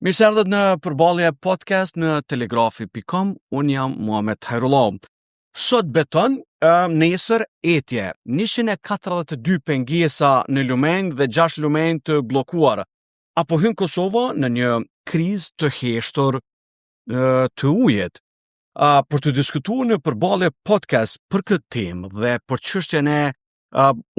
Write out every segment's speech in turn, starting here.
Mirë se erdhët në Përballje Podcast në telegrafi.com. Unë jam Muhamet Hajrullahu. Sot beton, nesër etje. 142 pengesa në lumenj dhe 6 lumenj të bllokuar. A po hyn Kosova në një krizë të heshtur të ujit? A, për të diskutuar në Përballje Podcast për këtë temë dhe për çështjen e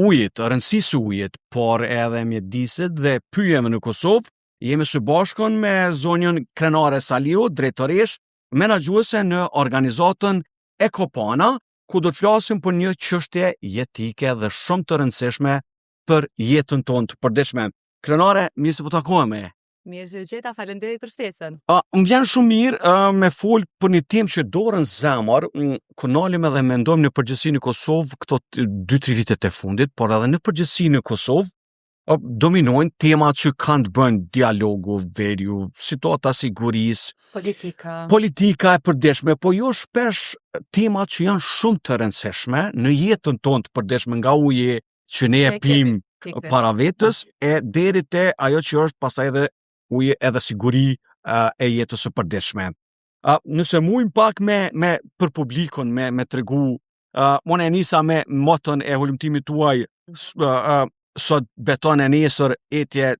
ujit, rëndësisë së ujit, por edhe mjedisit dhe pyjeve në Kosovë, jemi së bashku me zonjën Krenare Saliu, drejtoreshë menaxhuese në organizatën Ekopana, ku do të flasim për një çështje jetike dhe shumë të rëndësishme për jetën tonë të përditshme. Krenare, mirë se po takohemi. Mirë se ju gjeta, faleminderit për ftesën. Uh, më vjen shumë mirë uh, me fol për një temë që dorën n'zemër, kur nalim edhe mendojmë në përgjithësi në Kosovë këto 2-3 vitet e fundit, por edhe në përgjithësi në Kosovë, uh, dominojnë temat që kanë të bëjnë dialogu, veriu, situata e sigurisë, politika. Politika e përditshme, po jo shpesh temat që janë shumë të rëndësishme në jetën tonë të përditshme nga uji që ne e pim para vetes e deri te ajo që është pastaj edhe uji edhe siguri uh, e jetës së përditshme. Uh, nëse mujmë pak me, me për publikun, me, me tregu, uh, unë e nisa me moton e hulumtimit tuaj, uh, uh, sot beton e nesër etje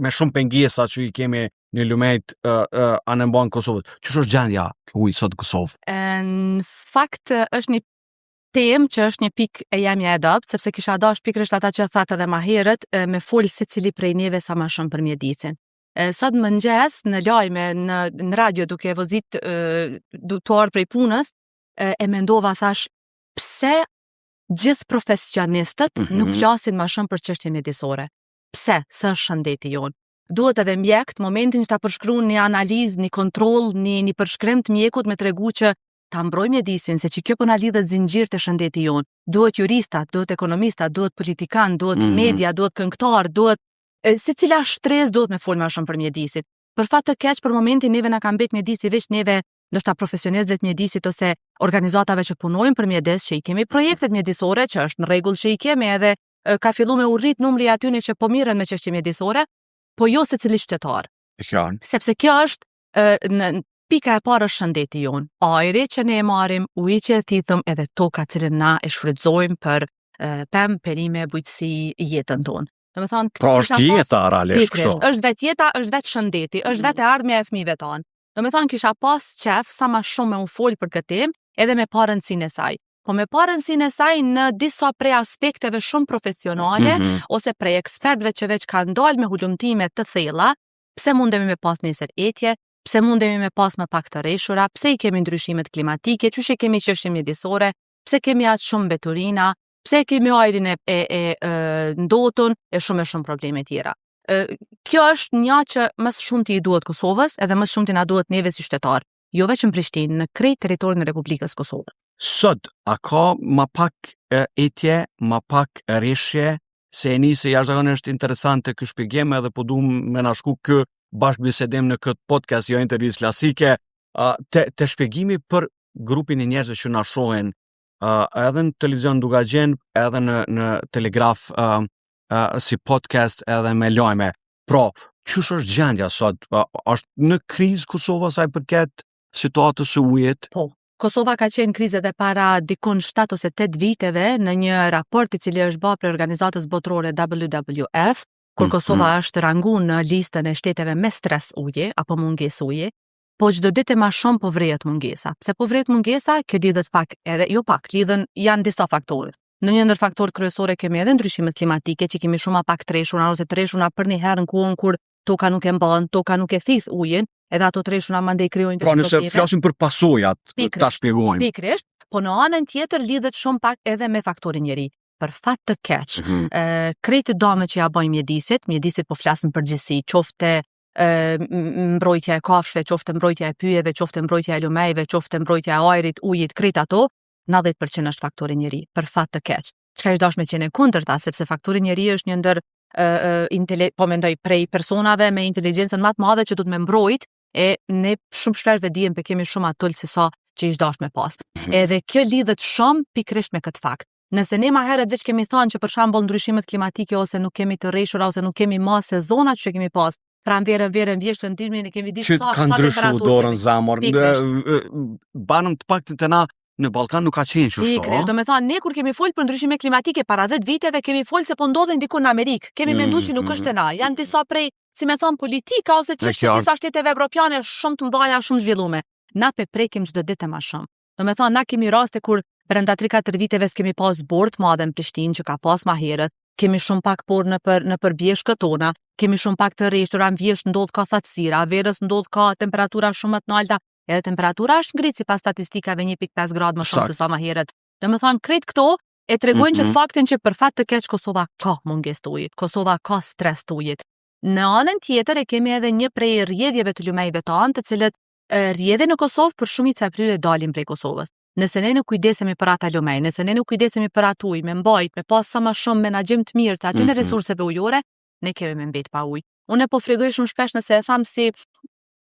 me shumë pengesa që i kemi në lumejt uh, uh, anembanë Kosovës. Qysh është gjendja e ujit sot në Kosovë? Në fakt është një temë që është një pikë e jemja e dobët, sepse kisha dash pikërisht ata që thatë edhe ma herët, me fol secili prej neve sa ma shumë për mjedisin. Sot mëngjes në lajme në, në radio duke vozit tu ardhë prej punës, e mendova thash pse gjithë profesionistët mm -hmm. nuk flasin ma shumë për çështje mjedisore. Pse? Se është shëndeti jonë. Duhet edhe mjekt, momentin që ta përshkruan një analizë, një kontroll, një, një përshkrim të mjekut me tregu që ta mbrojmë mjedisin, se që kjo po na lidhet zinxhir te shëndeti jonë. Duhet juristat, duhet ekonomistat, duhet politikan, duhet mm -hmm. media, duhet këngëtar, duhet e, secila shtresë duhet me fol ma shumë për mjedisin. Për fat të keq për momentin neve na ka mbet mjedisi veç neve ndoshta profesionistëve të mjedisit ose organizatave që punojnë për mjedis, që i kemi projektet mjedisore, që është në rregull që i kemi edhe e, ka fillu me u rrit numri i atyne që po mirren me çështje mjedisore, po jo secili qytetar. E qartë. Sepse kjo është e, në pika e parë është shëndeti jonë. Ajri që ne e marrim, uji që e thithëm edhe toka cilën na e shfrytëzojmë për e, pemë, perime, bujqësi, jetën tonë. Do me thonë, Pra është jeta realisht kështu. Është vetë jeta, është vetë shëndeti, është vetë e ardhmja e fëmijëve tanë. Do me thonë, kisha pas qef sa ma shumë me u fol për këtë temë, edhe me pa rëndësinë e saj. Po me pa rëndësinë e saj në disa prej aspekteve shumë profesionale, mm -hmm. ose prej ekspertëve që veç kanë dalë me hulumtime të thella, pse mundemi me pas nesër etje, pse mundemi me pas më pak të reshura, pse i kemi ndryshimet klimatike, qysh e kemi çështje mjedisore, pse kemi aq shumë mbeturina, pse kemi ajrin e, e, e, e ndotun, e shumë e shumë probleme tjera. E, kjo është një që më së shumti i duhet Kosovës, edhe më së shumti na duhet neve si qytetar, jo veç në Prishtinë, në krejt territorin e Republikës Kosovës. Sot, a ka ma pak etje, ma pak reshje, se e nise jashtëzakonisht interesante ky shpjegim edhe po du me na shku ky bashkëbisedim në këtë podcast, jo intervistë klasike, te, te shpjegimi për grupin e njerëzve që na shohin uh, edhe në televizion Dukagjin, edhe në në Telegraf uh, uh, si podcast edhe me lajme. Pra, qysh është gjendja sot? Uh, është në krizë Kosova sa i përket situatës së ujit? Po. Kosova ka qenë krizë edhe para dikun 7 ose 8 viteve në një raport i cili është bërë prej organizatës botërore WWF, kur mm, Kosova mm. është rangu në listën e shteteve me stres uji apo mungesë uji, po çdo ditë e ma shumë po vrehet mungesa. Pse po vrehet mungesa? Kjo lidhet pak edhe jo pak, lidhen janë disa faktorë. Në një ndër faktorët kryesore kemi edhe ndryshimet klimatike që kemi shumë ma pak treshuna ose treshuna për një herë në kohën kur toka nuk e mban, toka nuk e thith ujin, edhe ato treshuna mandej krijojnë Pra nëse flasim për pasojat, ta shpjegojmë. Pikërisht, po në anën tjetër lidhet shumë pak edhe me faktorin njeri. Për fat të keq, mm -hmm. e, krejt dëmet që ja bëjmë mjedisit, mjedisit po flasim përgjithësi, qoftë e, mbrojtja e kafshëve, qoftë mbrojtja e pyjeve, qoftë mbrojtja e lumejve, qoftë mbrojtja e ajrit, ujit, krejt ato, 90% është faktori njeri, për fat të keq. Çka ish dash me qenë e kundërta, sepse faktori njeri është një ndër intele, po mendoj prej personave me inteligjencën më të madhe që duhet me mbrojt, e ne shumë shpesh vetëdijen pe kemi shumë atë se sa që ish dash me pas. Mhm. Edhe kjo lidhet shumë pikërisht me këtë fakt. Nëse ne ma herët veç kemi thënë që për shembull ndryshimet klimatike ose nuk kemi të reshura ose nuk kemi ma sezona që kemi pas, pranverën, verën, vjeshtën, dimrin, e kemi ditë Që sa ka sa ndryshu temperaturë dorën kemi. zemër. Pikërisht. Banëm të paktën të na në Ballkan nuk ka qenë qështu. Pikërisht, do me thonë, ne kur kemi fol për ndryshime klimatike para 10 viteve, kemi fol se po ndodhin diku në Amerikë. Kemi Mm, menduar që nuk mm. është e na. Janë disa prej, si me thonë, politika ose çështje qartë. disa shteteve evropiane shumë të mëdha, shumë zhvillume. Na pe prekim çdo ditë e ma shumë. Do me thonë, na kemi raste kur brenda 3-4 viteve s'kemi pas borë të madhe në Prishtinë që ka pas ma herët, kemi shumë pak por në për, në për bjeshkët tona, kemi shumë pak të reshtura, në vjeshtë ndodh ka thatësira, verës ndodh ka temperatura shumë më të nalta, edhe temperatura është ngritë sipas statistikave 1.5 gradë më shumë Sakt. se sa ma herët. Do me thonë, krejt këto e tregojnë mm Mhm. që faktin që për fat të keq Kosova ka mungesë të ujit, Kosova ka stres të ujit. Në anën tjetër e kemi edhe një prej rrjedhjeve të lumejve tanë, të cilët e, rrjedhin në Kosovë për shumica e pryre dalin prej Kosovës. Nëse ne nuk kujdesemi për ata lumej, nëse ne nuk kujdesemi për atë ujë, me mbajt, me pas sa më shumë menaxhim të mirë të atyre Mhm. resurseve ujore, ne kemi me mbet pa ujë. Unë po frigoj shumë shpesh nëse e tham si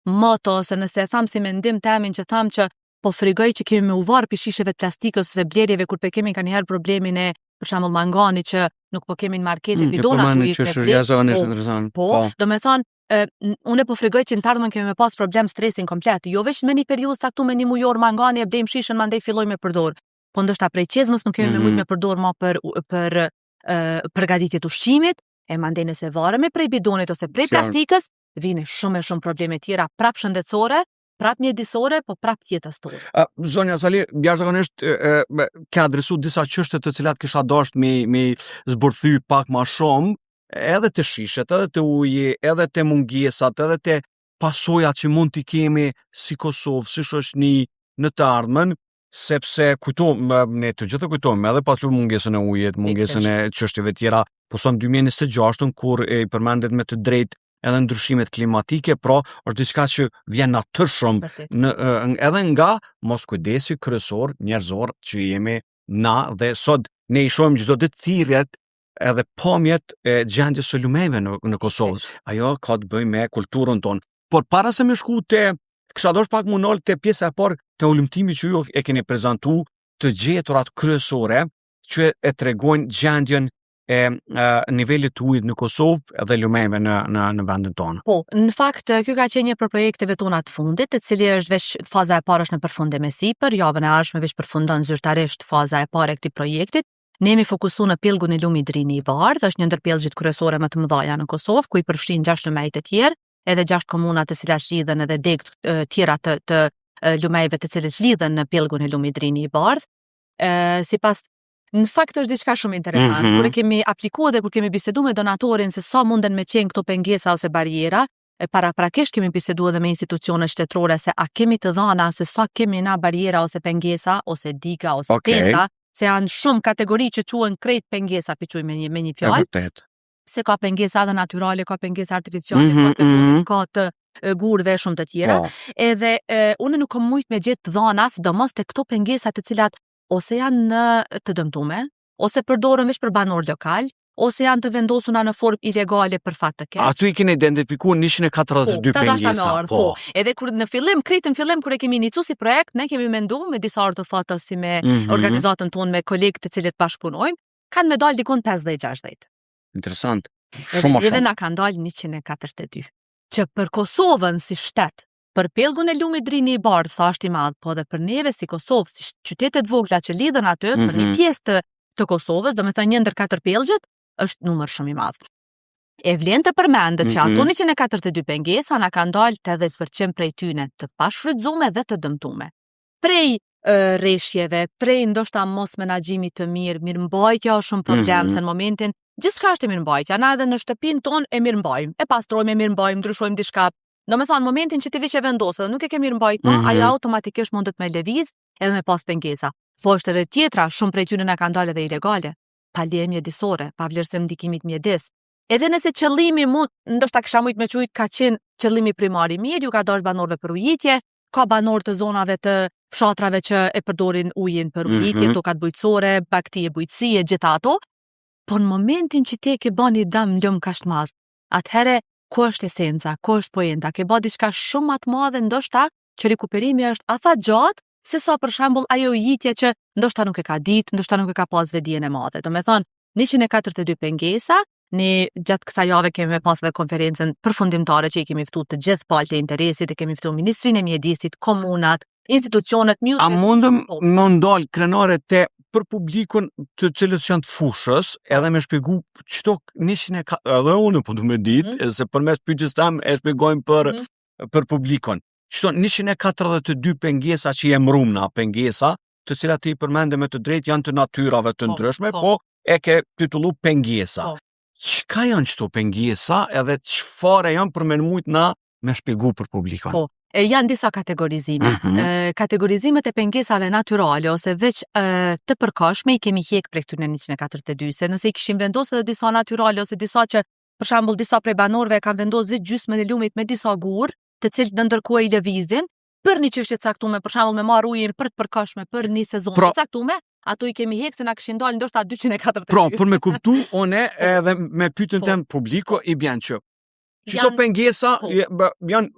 moto ose nëse e tham si mendim temin që tham që po frigoj që kemi me u varë pi shisheve të plastikës ose blerjeve kur pe kemi nganjëherë problemin e për shembull mangani që nuk po kemi në markete Mm, e bidona të përmendni ujit që me është ble. jashtëzakonisht Po, interesant. Po, do me thonë, e, n- unë po frigoj që në të ardhmen kemi me pas problem stresin komplet. Jo veç me një periudhë caktuar me një mujor mangani e blejmë shishën mandej fillojmë me përdor. Po ndoshta prej çezmës nuk kemi me mujt Mhm. me përdor ma për për e, përgatitje të ushqimit, e mandej nëse varemi prej bidonit ose prej Qartë. plastikës, vijnë shumë e shumë probleme tjera, prap shëndetësore, prap mjedisore, po prap jetës tonë. Uh, zonja Sali, jashtëzakonisht e, e, me- ke adresu disa çështje të cilat kisha dashur me me zbërthy pak më shumë, edhe te shishet, edhe te uji, edhe te mungesat, edhe te pasojat që mund t'i kemi si Kosovë, si shoqëni në të ardhmen, sepse kujtojmë, ne të gjithë e kujtojmë edhe pas mungesën e ujit, mungesën e çështjeve tjera, po sa në 2026 kur e përmendet me të drejtë edhe ndryshimet klimatike, pra është diçka që vjen natyrshëm Vërtet. në ë, edhe nga moskujdesi kryesor njerëzor që jemi na dhe sot ne i shohim çdo ditë thirrjet edhe pamjet e gjendjes së lumejve në, në Kosovë. Ajo ka të bëjë me kulturën tonë. Por para se me shku te kisha dosh pak mu nal te pjesa e parë te hulumtimi që ju e keni prezantu të gjeturat kryesore që e tregojnë gjendjen e, e nivelit të ujit në Kosovë dhe lumejve në në në vendin tonë. Po, në fakt ky ka qenë një për projekteve tona të fundit, të cili është veç faza e parë është në përfundim e sipër, javën e ardhshme veç përfundon zyrtarisht faza e parë e këtij projektit. Ne jemi fokusuar në pellgun e lumit Drini i Bardhë, është një ndër pellgjet kryesore më të mëdha në Kosovë, ku i përfshin gjashtë lumej të tjerë, edhe gjashtë komuna të cilat lidhen edhe degë e, tjera të të e, lumejve të cilët lidhen në pellgun e lumit Drini i Bardhë. Ë sipas Në fakt është diçka shumë interesant. Mhm. Kur e kemi aplikuar dhe kur kemi biseduar me donatorin se sa munden me qenë këto pengesa ose barriera, e paraprakisht kemi biseduar edhe me institucione shtetërore se a kemi të dhana se sa kemi na barriera ose pengesa ose diga ose Okej. tenta, se janë shumë kategori që quhen krejt pengesa, pi quajmë me një me një E fjalë, vërtet. se ka pengesa edhe natyrale, ka pengesa artificiale, Mhm, ka të betonit, mhm. ka të e, gurëve e shumë të tjera. Po. Edhe e, unë nuk kam mujt me gjetë të dhana, sidomos te këto pengesa të cilat ose janë në të dëmtume, ose përdoren veç për banor lokal, ose janë të vendosura në formë ilegale për fat të keq. Aty i keni identifikuar 142 Po, këta dashta me pengesa. ardhë, po. Edhe kur në fillim, krejt në fillim kur e kemi inicu si projekt, ne kemi mendu me disa ortofoto si me Mhm. organizatën tonë, me kolegë të cilët bashkëpunojmë, kanë me dalë dikun 50-60. Interesant. Edhe Shumë ma neve shumë. na kanë dalë 142. Që për Kosovën si shtet, për pellgun e lumit Drini i Bardhë, sa është i madh, po edhe për neve si Kosovë, si qytetet vogla që lidhen aty, për një Mhm. pjesë të të Kosovës, do me thënë një ndër katër pellgjet, është numër shumë i madh. E vlen të përmendet që ato Mhm. 142 pengesa na kanë dalë 80% prej tyne të pashfrytëzume dhe të dëmtume. Prej e, reshjeve, prej ndoshta mos menaxhimit të mirë, mirëmbajtja është shumë problem, Mhm. se në momentin gjithçka është e mirëmbajtja. Na edhe në shtëpinë tonë e mirëmbajmë, e pastrojmë, e mirëmbajmë, ndryshojmë diçka. Do me thonë, në momentin që ti veç e vendos edhe nuk e ke mirëmbajt ma, Mhm. ajo automatikisht mundet me lëviz edhe me pas pengesa. Po është edhe tjetra, shumë prej tyre na kanë dalë edhe ilegale, pa leje mjedisore, pa vlerësim ndikimit mjedis. Edhe nëse qëllimi mund, ndoshta kisha mujt me quajt ka qenë qëllimi primar i mirë, ju ka dashur banorëve për ujitje, ka banorë të zonave të fshatrave që e përdorin ujin për ujitje, Mhm. tokat bujqësore, bagëti e bujqësi e gjitha ato. Po në momentin që ti e ke bën një dëm lëm kaq të madh, atëherë ku është esenca, ku është poenta? Ke bë diçka shumë më të madhe ndoshta që rikuperimi është afatgjatë se sa për shembull ajo ujitje që ndoshta nuk e ka ditë, ndoshta nuk e ka pas vedijen e madhe. Do me thonë, 142 pengesa, Ne gjatë kësaj jave kemi me pas edhe konferencën përfundimtare që i kemi ftu të gjithë palët e interesit, e kemi ftu Ministrinë e Mjedisit, komunat, institucionet, mju A mundëm po. me ndal krenare te për publikun të cilës janë të fushës, edhe me shpjegu qëto 100 e ka, edhe unë po du me ditë, mm -hmm. se përmes pyetjes tam e shpjegojmë për mm -hmm. për publikun. Qëto 142 pengesa që i emrum na pengesa, të cilat ti përmende me të drejtë janë të natyrave të po, ndryshme, po, po e ke titullu pengesa. Po. Çka janë qëto pengesa edhe çfarë janë për me mujt na me shpjegu për publikun? Po, e, janë disa kategorizime. Mm -hmm. e, kategorizimet e pengesave natyrale ose veç e, të përkohshme i kemi hjek prej këtyre 142, se nëse i kishim vendosur edhe disa natyrale ose disa që për shembull disa prej banorëve kanë vendosur veç gjysmën e lumit me disa gur, të cilët në ndërkohë i lëvizin, për një çështje të caktuar, për shembull me marr ujin për të përkohshme për një sezon pra, të caktuar, ato i kemi hek se na kishin dalë ndoshta 242. Pra, për me kuptu, one edhe me pyetjen po. tem publiko i bjen që Qëto pengesa po. janë,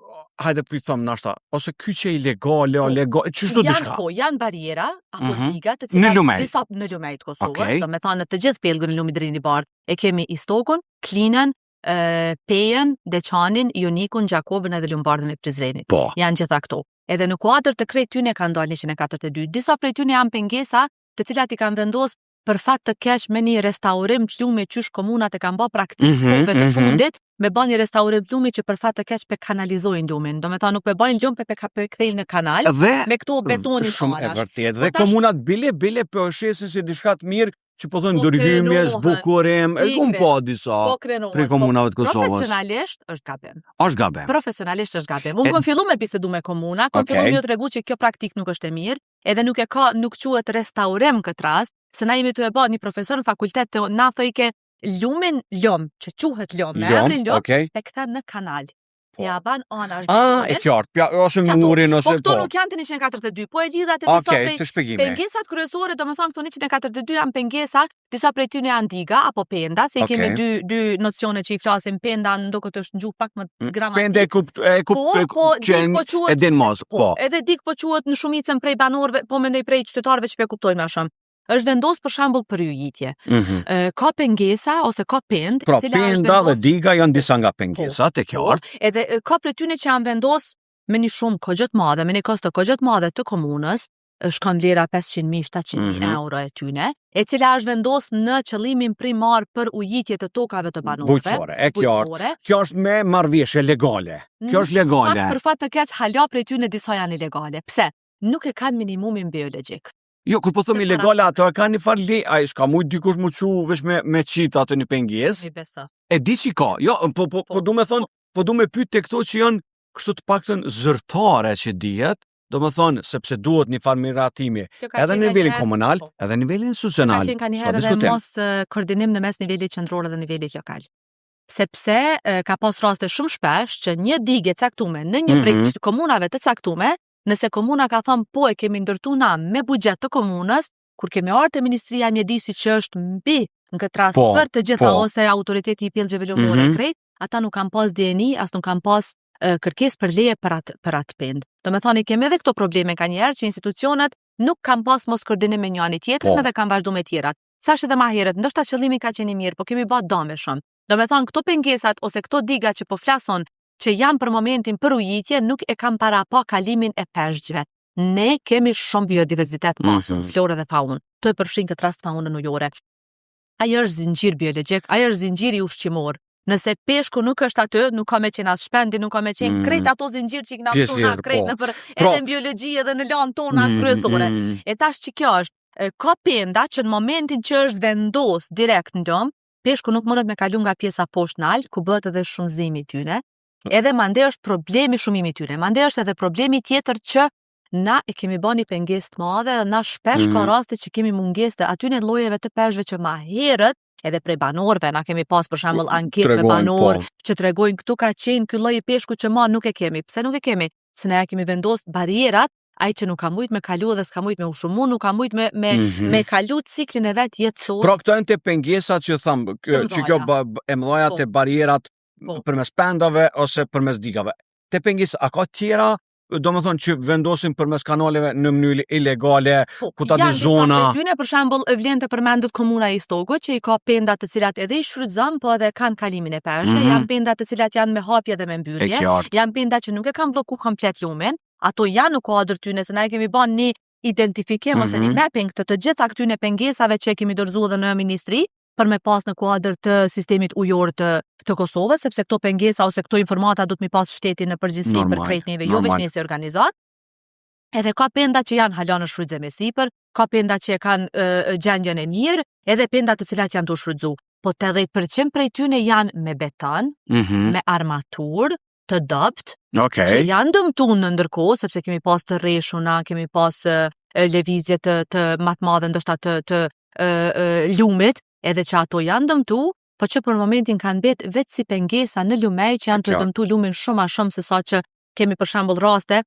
hajde po i thom nashta, ose kyçe ilegale, po. legale, qështu diçka. Po, janë barriera apo mm -hmm. diga të cilat në lumej. disa në lumej të Kosovës, okay. do me thënë në të gjithë pellgun e lumit Drini Bardh, e kemi Istogun, Klinën, Pejën, Deçanin, Junikun, Gjakovën edhe Lumbardhën e Prizrenit. Po. Janë gjitha këto. Edhe në kuadër të krejt tyne kanë dalë 142. Disa prej tyne janë pengesa të cilat i kanë vendos për fat të keq me një restaurim të lumit qysh komunat e kanë ba praktik mm -hmm, të mm -hmm. fundit, me ba një restaurim të lumit që për fat të keq pe kanalizojnë lumin. Do me thanë nuk pe bajnë lum pe pe kthejnë në kanal. Dhe me këto betonin shumë e vërtetë. Dhe po tash, komunat bile bile po e shesin si diçka të mirë që po thonë po ndërhymje, zbukurim, e kum pa disa po prej po komunave të Kosovës. Profesionalisht është gabim. Është gabim. Profesionalisht është gabim. Unë kom fillu me bisedu me komuna, kom okay. fillu me ju tregu që kjo praktik nuk është e mirë, edhe nuk e ka nuk quhet restaurim këtë rast, se na jemi tu e ba një profesor në fakultet të na thojke lumin lum, që quhet lum, me emrin lum, okay. e kthen në kanal. Po. Ja ban anash. Ah, e qartë. Ja, ose murin ose po. Këto nuk janë të 142, po e lidha te disa okay, prej pengesat kryesore, domethënë këto 142 janë pengesa, disa prej tyre janë diga apo penda, se i okay. kemi dy dy nocione që i flasim penda, ndoshta është në gjuhë pak më mm, gramatik. Penda e kupt e kupt po, po, që po quhet, e din mos, po. po. Edhe dig po quhet në shumicën prej banorëve, po mendoj prej qytetarëve që po e kuptojnë më shumë është vendos për shembull për ujitje. Mm -hmm. Ka pengesa ose ka pendë, pra, cila është penda dhe diga janë disa nga pengesat, e po, qartë. Edhe ka prej tyne që janë vendos me një shumë goxha të madhe, me një kosto goxha të madhe të komunës, shkon vlera 500.000, 700.000 mm -hmm. euro e tyne, e cila është vendos në qëllimin primar për ujitje të tokave të banorëve. Bujqësore, e qartë. Kjo është me marrëveshje legale. Kjo është legale. Fakt, për fat të keq hala prej tyne disa janë ilegale. Pse? Nuk e kanë minimumin biologjik. Jo, kur po themi ilegale, ato e kanë një farë le, ai s'ka mujt dikush mu çu veç me me qit atë një pengesë. Mi beso. E di që ka. Jo, po po po, po du me thon, po du me pyet te këto që janë kështu të paktën zyrtare që dihet, do më thonë, sepse duhet një farë miratimi, edhe në nivelin komunal, po. edhe në nivelin institucional. Ka qenë ka njëherë edhe mos koordinim në mes nivelit qendror dhe nivelit lokal. Sepse ka pas raste shumë shpesh që një digë e caktume në një mm -hmm. prej mhm. komunave të caktume, Nëse komuna ka thënë po e kemi ndërtu na me buxhet të komunës, kur kemi ardhur te Ministria e Mjedisit që është mbi në këtë rast po, për të gjitha po. ose autoriteti i pellgjeve lumore mm -hmm. krejt, ata nuk kanë pas dijeni, as nuk kanë pas kërkesë për leje për atë për atë pendë. Do me thënë, kemi edhe këto probleme ka njëherë që institucionet nuk kanë pas mos koordinim me njëri tjetrin po. edhe kanë vazhdu me tjerat. Thash edhe ma herët, ndoshta qëllimi ka qenë i mirë, po kemi ba dame shumë. Do me thënë, këto pengesat ose këto diga që po flason që janë për momentin për ujitje nuk e kanë para pa kalimin e peshqve. Ne kemi shumë biodiverzitet pasur, mm -hmm. florë dhe faunë. Tu e përfshin këtë rast faunën ujore. Ajo është zinxhir biologjik, ajo është zinxhiri ushqimor. Nëse peshku nuk është aty, nuk ka me qenë as shpendi, nuk ka me qenë mm. krejt ato zinxhir që i kena mësu na krejt po. në për Pra, edhe në biologji edhe në lanë tona mm, kryesore. Mm. E tash që kjo është, ka penda që në momentin që është vendos direkt në lum, peshku nuk mundet me kalu nga pjesa poshtë nalt, ku bëhet edhe shumëzimi i tyne. Edhe mande është problemi shumimi i tyne. Mande është edhe problemi tjetër që na e kemi bë një pengesë të madhe dhe na shpesh mm -hmm. ka mhm. raste që kemi mungesë të atyne llojeve të peshqve që ma herët edhe prej banorëve, na kemi pas për shembull anketë me banorë po. që tregojnë këtu ka qenë ky lloj i peshku që ma nuk e kemi. Pse nuk e kemi? Se na ja kemi vendos barrierat ai që nuk ka mujt me kalu dhe s'ka mujt me u shumu, nuk ka mujt me me mm -hmm. me kalu ciklin e vet jetësor. Pra këto janë te pengesat që tham, që kjo e mëdha po. te barrierat po. përmes pendave ose përmes digave. Te pengesa, a ka tjera? Do më thonë që vendosin përmes kanaleve në mënyrë ilegale, Po, ku ta di janë disa zona. prej tyne, për shembull, e vlen të përmendet komuna e Istogut që i ka penda të cilat edhe i shfrytëzon, po edhe kanë kalimin e peshqve, Mhm. janë penda të cilat janë me hapje dhe me E mbyllje. qartë. Janë penda që nuk e kanë blloku komplet lumin, ato janë në kuadër tyne, se na e kemi bën një identifikim ose një Mhm. mapping të të gjitha këtyne pengesave që e kemi dorëzuar edhe në ministri për me pas në kuadër të sistemit ujor të Kosovës, sepse këto pengesa ose këto informata do të mi pas shteti në përgjithësi për Normal, krejt neve, jo veç normal. ne si organizat. Edhe ka penda që janë hala në shfrytëzim e sipër, ka penda që e kanë gjendjen e mirë, edhe penda të cilat janë të shfrytëzu. Po 80% prej tyne janë me beton, Mhm. me armatur, të dobt, Okej. që janë dëmtu në ndërkohë, sepse kemi pas të reshuna, kemi pas lëvizje të më të madhe ndoshta të lumit, edhe që ato janë dëmtu, po që për momentin kanë mbet vetë si pengesa në lumej që janë të Qartë. dëmtu lumin shumë ma shumë se sa që kemi për shembull raste,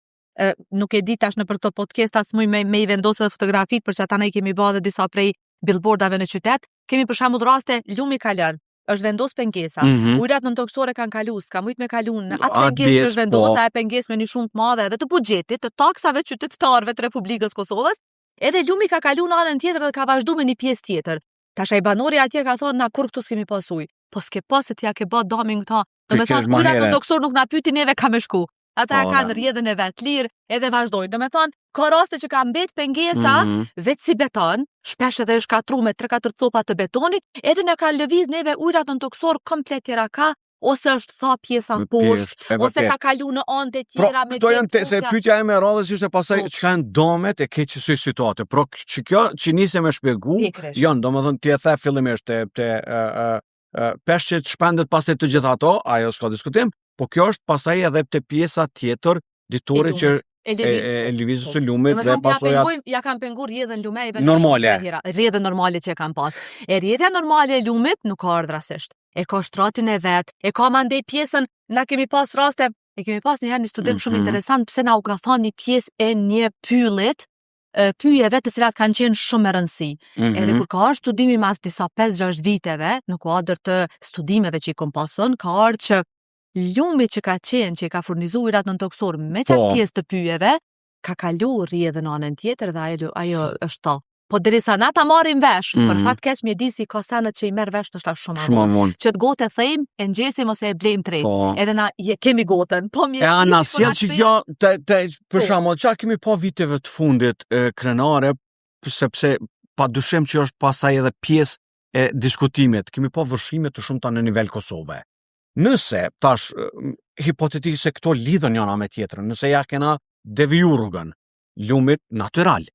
nuk e di tash në për këto podcasta s'muj me i vendosë edhe fotografit për që ata ne i kemi bë edhe disa prej billboardave në qytet, kemi për shembull raste lumi kalon, është vendos pengesa. Ujrat nëntokësore kanë kalu, s'ka mujt me kalu në atë Atë pengesë që pjesë, është vendosur, po. ajo pengesë me një shumë të madhe edhe të buxhetit, të taksave qytetarëve të Republikës Kosovës, edhe lumi ka kalu në anën tjetër dhe ka vazhdu me një pjesë tjetër. Tash ai banori atje ka thonë na kur këtu s'kemi pas ujë. Po s'ke pas se t'ja ke bë damin këta. Do me Pikërisht thonë ma ujrat here. nëntokësor nuk na pyeti neve ka me shku. Ata e Po, kanë da. rrjedhën e vet lirë edhe vazhdojnë. Do me thonë ka raste që ka mbet pengesa vetë si beton, shpesh edhe është katru me 3-4 copa të betonit, edhe na ka lëviz neve ujrat nëntokësor komplet tjera ka, ose është tha pjesa Me poshtë, pjesë, e ose vërtet. ka kalu në anë të Pra, tjera me këto janë te, se tutja. pyetja ime e radhës ishte pastaj Po. çka janë dëmet e keq kësaj situate. Pra, që kjo që nise me shpjegu, Pikërisht. janë, domethënë ti e the fillimisht te ë ë peshqit shpendet pastaj të gjitha ato, ajo s'ka diskutim, po kjo është pastaj edhe te pjesa tjetër ditore E që lumit. E e, lëvi- e, e lëvizjes Po. së lumit Do me dhe thonë, ja pasojat pengojmë, ja kanë pengu rrjedhën lumejve në Normale. shumë herë. Rrjedhën normale që e kanë pas. E rrjedhja normale e lumit nuk ka ardhur rastisht. E ka shtratin e vet, e ka mandej pjesën, na kemi pas raste, e kemi pas një herë një studim shumë interesant pse na u ka thonë një pjesë e një pyllit, pyjeve të cilat kanë qenë shumë me rëndësi. Edhe kur ka ardhur studimi mas disa 5-6 viteve, në kuadër të studimeve që i kom pasun, ka ardhur që lumi që ka qenë, që i ka furnizuar ujrat nëntokësor me qatë pjesë të pyjeve, ka kalu rrjedhën në anën tjetër dhe ajo është ta. Po derisa na ta marrim vesh, për fat keq mjedisi ka senet që i merr vesh ndoshta shumë Shumë vonë. vonë. Që të gotë e thejm, e ngjesim ose e blejmë trej. Edhe na je, kemi gotën, po E mjedisi a na po sjell na që kthej- kjo te për Po. shembull, çka kemi pa viteve të fundit e, krenare, sepse pa dyshim që është pastaj edhe pjesë e diskutimit. Kemi pa vërshime të shumta në nivel Kosove. Nëse tash e, hipotetikisht se këto lidhen njëra me tjetrën, nëse ja kena deviju rrugën lumit natyral,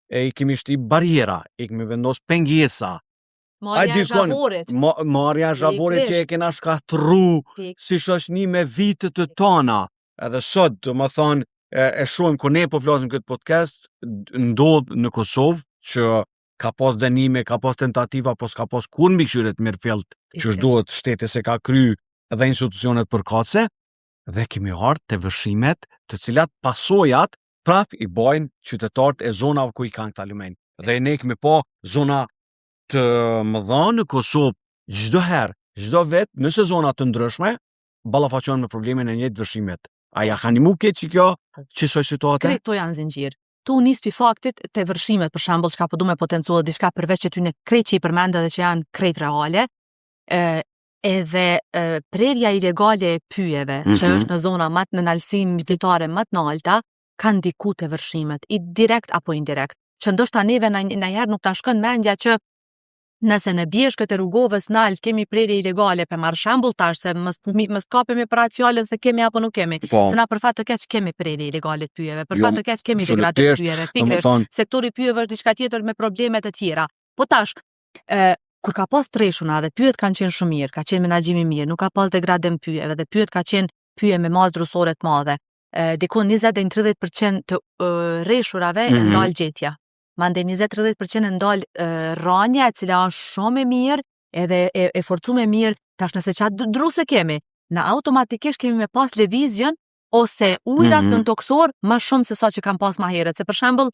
e i kemi shti barriera, i kemi vendos pengesa, Marrja e dikon, zhavorit. Marrja e zhavorit që e Pikërisht. kena shkatru Pik. si shoqni me vite të tona. Edhe sot, do më thonë, e shohim kur ne po flasim këtë podcast, ndodh në Kosovë që ka pas dënime, ka pas tentativa, po s'ka pas kur mbikëqyret mirëfillt që Pikërisht. duhet shteti se ka kry edhe institucionet përkatëse, dhe kemi ardhur te vërshimet, të cilat pasojat prap i bajnë qytetarët e zonave ku i kanë këta lumenj. Dhe ne kemi po zona të mëdha në Kosovë çdo herë, çdo vit në sezona të ndryshme, ballafaqohen me problemin e njëjtë vërshimet. A ja ka nimu keq që kjo qësoj situate? Krejt to janë zinxhir. Tu nis pi faktit te vërshimet për shembull, çka po du me potencua diçka përveç që ty në krejt që i përmenda dhe që janë krejt reale, ë edhe e, prerja ilegale e pyjeve, që është në zona më të në nalësi detare më të nalta, kanë ndiku te vërshimet, i direkt apo indirekt. Që ndoshta neve na ndonjëherë nuk na shkon mendja që nëse në bjeshkët e Rugovës nalt kemi prerje ilegale, pe marr shembull tash se mos kapemi për atë fjalën se kemi apo nuk kemi. Se na për fat të keq kemi prerje ilegale të pyjeve, për Jo, fat të keq kemi degradim të absolutisht, pyjeve, Do më pikërisht. thonë, Sektori pyjeve është diçka tjetër me probleme të tjera. Po tash, ë kur ka pas treshuna dhe pyjet kanë qenë shumë mirë, ka qenë menaxhimi mirë, nuk ka pas degradim pyjeve dhe pyjet ka qenë pyje me masë drusore të madhe. Ë diku 20 deri në 30% të ë, reshurave e ndal gjetja. Mandej 20-30% e ndal ë, rranja e cila është shumë e mirë edhe e forcuar mirë. Tash nëse qatë druse kemi, na automatikisht kemi me pas lëvizjen ose ujrat nëntokësor më shumë se sa që kanë pas më herët. Se për shembull,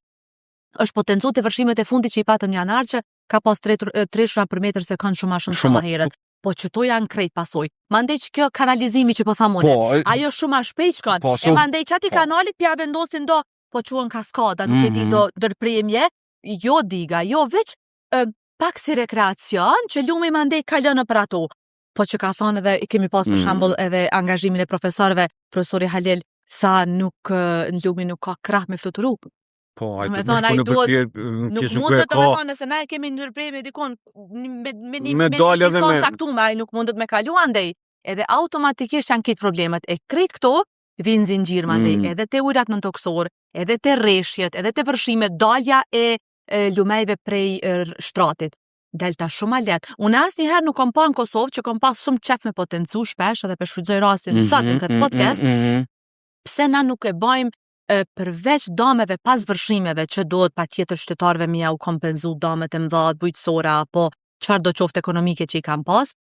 është potencu të vërshimet e fundit që i patëm në janar që ka pas treshura për metër sekond shumë më shumë se Shumë më herët. Po qëto janë krejt pasoj. Mandej që kjo kanalizimi që po tham unë, Po, e- ajo shumë ma shpejt shkon. Po, e so- mandej që ati po. kanalit pja vendosin do, po quhen kaskada, nuk e di Mhm. do ndërpremje, jo diga, jo veç e, pak si rekreacion që lumi mandej kalon nëpër ato. Po që ka thonë edhe, i kemi pas për Mm. shembull edhe angazhimin e profesorëve, profesori Halil tha nuk e, në lumi nuk ka krah me fluturu. Po, ai Do me të më thonë, ai shku në duhet- përpjer, Nuk kishën ku e mundet ka. do me thonë nëse na e kemi ndërpremje dikon me me një Me me një dalë edhe distancë me- caktume, ai nuk mundet me kalu andej. Edhe automatikisht janë këtë problemet. E krejt këto vinë zinxhir mandej, Mm. edhe te ujrat nëntokësor, edhe te reshjet, edhe te vërshimet, dalja e, e lumejve prej e, shtratit. Delta shumë ma lehtë. Unë asnjëherë nuk kam pa në Kosovë që kam pas shumë qef me potencu shpesh edhe pe shfrytëzoj rastin sot në këtë Mhm, podcast, mhm, mhm. pse na nuk e bëjmë e, përveç dameve pas vërshimeve që duhet patjetër qytetarëve me ja u kompenzu damet e mëdha, bujqësore apo çfarë do qoftë ekonomike që i kanë pas,